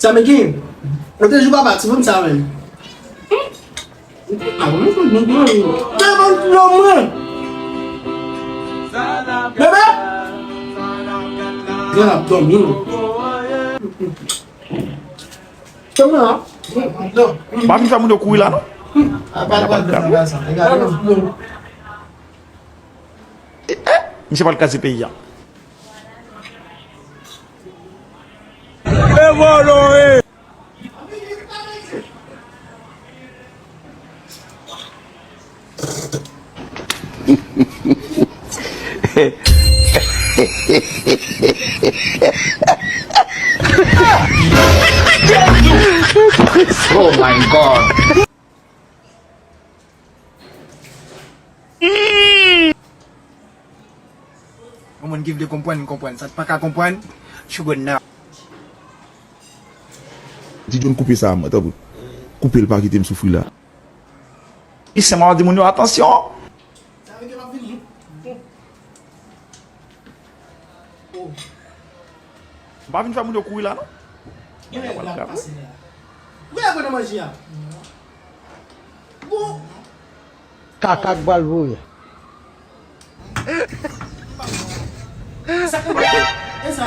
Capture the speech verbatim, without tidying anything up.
Sa men ki? Ou te jou papa ti fanm sa menm. Ah, mwen konn mwen. Te ban non mwen. Bebe. Gran ap dòmi non. Kòman? Non. Pa vin fè moun yo kouri la non. Apa l pral fè sa? Misye pral kraze peyi a. E vòlò e. Oh my God. Yon moun ki vle konprann, konprann. Sa k pa ka konprann, chougoun nan. Ti John koupe sa mwen tanpri. Koupe l pa kite m soufri la. Li sèlman di moun yo atansyon. Pa vin fè moun yo kouri la non. Gen nèg la k pase la. Ou wè pou nan manje a. Bon. Kaka k pral voye. Sa k nan manje? E sa?